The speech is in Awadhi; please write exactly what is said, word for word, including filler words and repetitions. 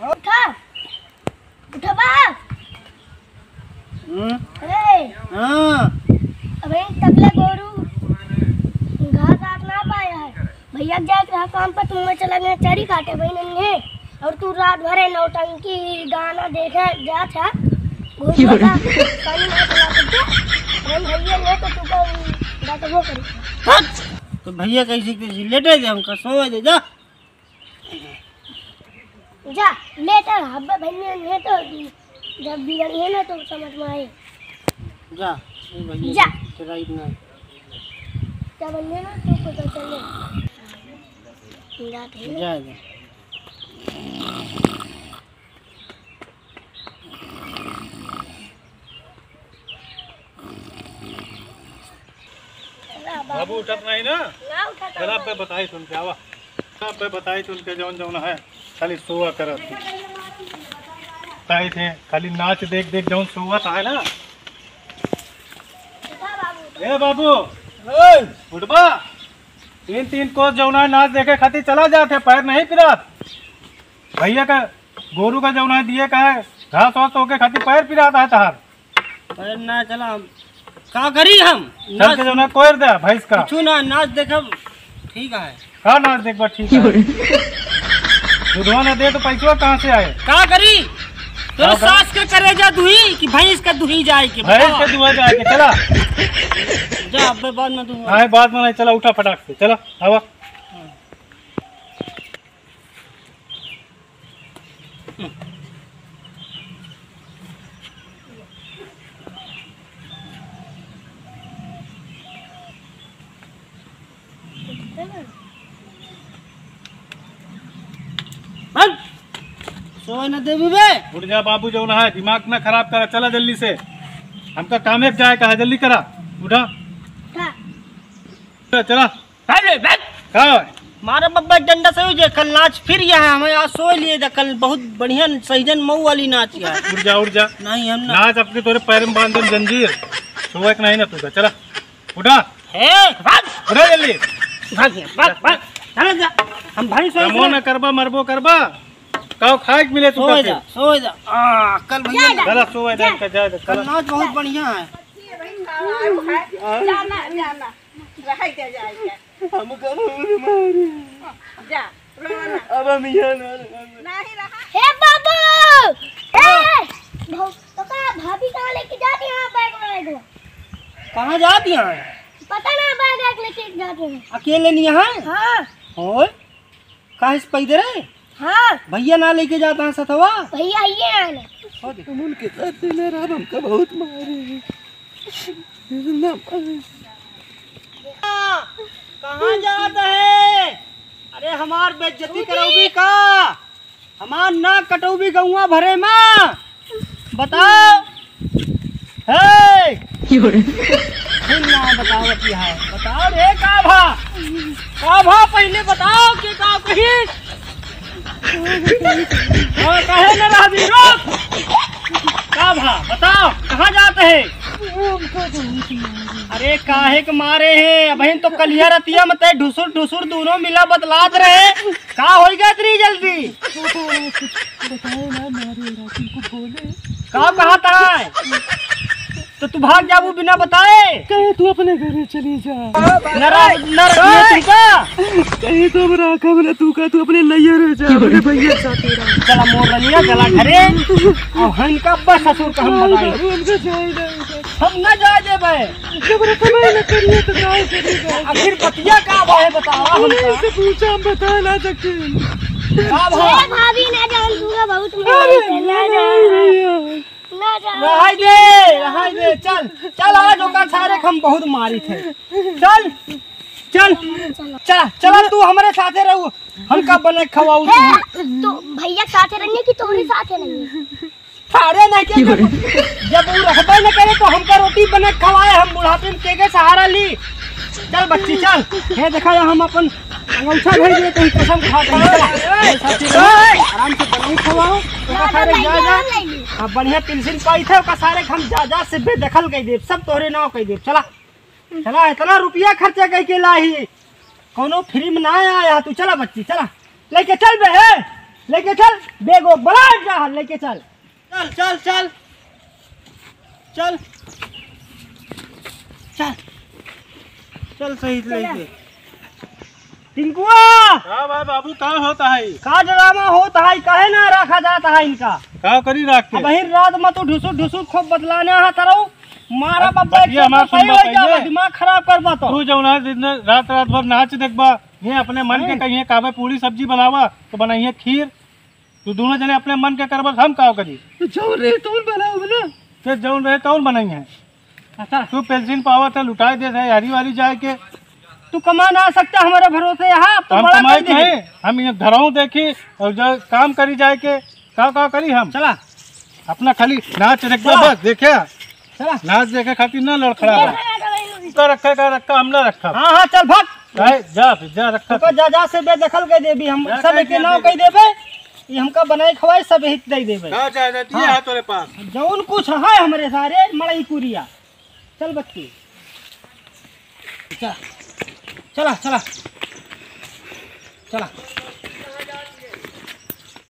उठा, उठा बा। हम्म? ए, हाँ। अबे तकले गोरू घास आस ना पाया है। भैया के जाए के रहा काम पर, तुम चला गया चरी काटे बहन ने। और तू रात भर नौटंकी गाना देखे जात है। घूम का पानी ना चला करके। हम भैया ने तो तू को डांटबो करी। हट! तो भैया कैसे कैसे लेटे दे, हमका सोवे दे, जा। जा, लेटा रह, अब्बा भैया ने तो जब बिगड़ी है ना तो समझ में आए। जा, ए भैया, जा। तेरा इतना। क्या बनने ना, तू पता चले। जा, जा। बाबू उठत नहीं ना? ना उठत चला, है। अब्बे बताई सुन के आवा। अब्बे बताई सुन के जौन जौन है, खाली सोवा करत। बताई थे, खाली नाच देख देख जौन सोवत है ना। उठा बाबू, उठा। ए बाबू, ए! उठबा? तीन तीन कोस जौन है नाच देखे खातिर चला जात है, पैर नहीं पिरात। भैया का गोरू का जौन है दिए का है, घास वास तो के खातिर पैर पिरात है तहार। अरे ना चला, हम का करी हम? चल के जौन है कोयर दे भैंस का। कुछ ना, नाच देखब, ठीक है। का नाच देखबा, ठीक है। दूधवा ना दे तो पैसवा कहाँ से आए? का करी? तोरा का करी? सास के करेजा दुही कि भैंस का दुही जाए के, भैंस बतावा। के दुहा जाए के, चला। जा, अबे बाद में दूंगा। हाँ, बाद में नहीं, चला उठा फटाक से, चला, आवा। हट! सोए न देबी बे। उठ जा बाबू, जौन है दिमाग ना खराब करा, चला जल्दी से, हमका कामे पे जाए का है, जल्दी करा, उठा। का? चला, चला। अरे, बैठ। का है? मारा बब्बा डंडा से हो जे, कल नाच फिर यहाँ हमें आज सोए लिए जा, कल बहुत बढ़िया सहीजन मऊ वाली नाच है। उठ जा, उठ जा। नहीं, हम ना। नाच अपने तोरे पैर में बांध दे जंजीर, सोए के नहीं ना तू का, चला, उठा। हे, भाग। उठा जल्दी। भाग यहाँ, भाग, भाग। चला जा। हम भाई सोए कमो के ना करबा, मरबो करबा। काव खाए के मिले तू सोए का जा, फिर? सोए जा। आ, कल भैया जा, ना। जा। चला, सोए जा। जा, जा, जा, कल चला। नाच बहुत बढ़िया है। जाना, जाना। रह के जाएगा। हम कब मारे? जा, रोना। अब हम यहाँ ना रहेंगे। नहीं रहा। हे बाबू! ए! भौ-, तो का भाभी कहाँ लेके जाती है बैग वैग? कहाँ जाती हैं? पता ना, बैग वैग लेके जाती हैं। अकेले नहीं है? हाँ। ओए, काहे से पैदल है? हाँ। भैया ना लेके जाता है सथवा? भैया आइए ना। तुम उनके साथ ना रहा, हमका बहुत मारे। ना मारे। कहाँ जात है? अरे हमार बेइज्जती करउबी का? हमार नाक कटउबी गउँवा भरे मा? बताओ। हे! क्यों रे? फिर ना बताओ अति है। बताओ रे का भा? का भा पहिले बताओ कि का कही? हाँ, काहे न रहबी? रोक! का भा? बताओ, कहाँ जात है? अरे काहे के मारे है? अबहिन तो कलिया रतिया में तै ढुसुर ढुसुर दूनों मिला बतलात रहे। का होइगा इतनी जल्दी? बताओ ना, मारे रात को बोले। का कहत है? तो तू भाग जाबू बिना बताए? कहे तू अपने घरे चली जा। न रह-, न रखिए तू का? कहे तो हम राखब ना तू का, तू अपने लइया रह जा, अपने भैया के साथ रह। चला मोर रनिया, चला घरे। और हमका बस ससुर का हम बताई। बाबू, हमका जाए ना। हम ना जाए देबे। जब रखबे न करिए तो जाए करिए। आखिर बतिया का बा है बतावा हमका। से पूछा हम बता ना सके। का भा? ए भाभी ना जान दूंगा बहुत अरे, मार ना जाए। भैया। ना जाओ। रहाई दे, रहाई दे, चल, चल, आज ओका सारे हम बहुत मारी थे। चल, चल, चला, चला, तू हमरे साथे रहू, हम का बने खवाऊ तू। हे, तू भैया के साथे रहने की तोरे साथे नहीं। सारे नहीं के जब, जब वो रहबे न करे तो हमका रोटी बने खवाए, हम बुढ़ापे में केके सहारा ली। चल बच्ची चल, हे देखा हम अपन अंगूठा भेज दे, तू कसम खा दे। चला, मेरे साथ चल। आराम से बनाऊ खवाओ, तो का सारे जा, जा। अब बढ़िया पेंशन पाई थे, का सारे हम जा, जा से बेदखल कर दे, सब तोहरे नाव कर दे। चला, चला, इतना रुपया खर्चा करके लाई, कोनो फ्री में ना आया तू। चला बच्ची, चला, लेके चल बे, हे, लेके चल, बेगो बड़ा जा, लेके चल। चल, चल, चल। चल। चल। चल, सही से लेके। टिंकुआ! का भाई बाबू, का होता है? का ड्रामा होता है? काहे ना रखा जाता है इनका? का करी रख के? अब वही रात में तू ढुसुर ढुसुर खूब बतलाने आ तरऊ। मारा अब बब्बा बतिया एक हमार बार सुनबा सही हो जावा, पहिले। दिमाग खराब करबा तो। तू जौन है दिन रात, रात भर नाच देखबा, ये अपने मन के हैं? कहिए काबे पूरी सब्जी बनावा, तो बनाइए खीर। तू दोनों जने अपने मन के करबा, हम का करी? तो जौन रहे तौन बनाओ ना। ते जौन रहे तौन बनाई है। अच्छा। तू पेंशन पावत है, लुटाए देत है, हरी वारी जाए के। तू कमा ना सकता हमारे भरोसे यहाँ, अब तो हम बड़ा कमाई कर दे। नहीं, हम ये घरों देखी और जो काम करी जाए के, का, का करी हम? चला। अपना खाली नाच देख चला। बस, देखे? चला। नाच देखे खातिर ना लड़ खड़ा बा। का रखा, का रखा, हम ना रखा। हाँ, हाँ, चल भाग। जा, जा, फिर जा, रखा। तो जा, जा से बेदखल कर देबी, हम जा, सब कह एक दिया नाव दे। कह देबे, ये हमका बनाए खवाए, सब हित दे देबे। जा, जा, जा, ये हाँ। है तोरे पास। जौन कुछ है हमरे सारे मड़ई कुरिया। चल बच्ची, चला, चला, चला, चला।